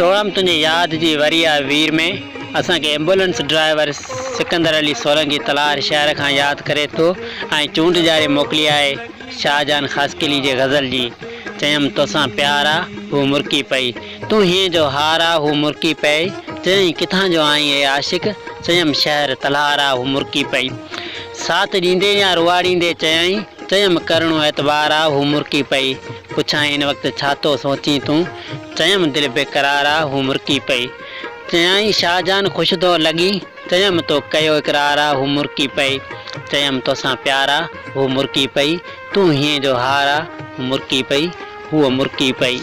Programme تنهنجي ياد جي وري آ وير ۾. اسان کي ايمبولينس ڊرائيور سڪندر علي سولنگي تلهار شهر کان ياد ڪري ٿو ۽ چونڊ ڏياري موڪلي آهي شاهجهان خاصخيلي جي غزل جي. چيم توسان پيار آ، هو مرڪي پئي. تون هينئين جو هار آ، هو مرڪي پئي. چيائين ڪٿان جو آهين اي عاشق، چيم شهر تلهار آ، هو مرڪي پئي. ساٿ ڏيندين يا روئاڙيندين چيائين، چيم ڪرڻو اعتبار آ، هو مرڪي پئي. پڇيائين هن وقت ڇا ٿو سوچين تون، چيم دل بيقرار آ، هو مرڪي پئي. چيائين شاهجهان خوش ٿو لڳين، چيم تو ڪيو اقرار آ، هو مرڪي پئي. چيم توسان پيار آ، هو مرڪي پئي. تون هينئين جو هار آ، هو مرڪي پئي. هوء مرڪي پئي.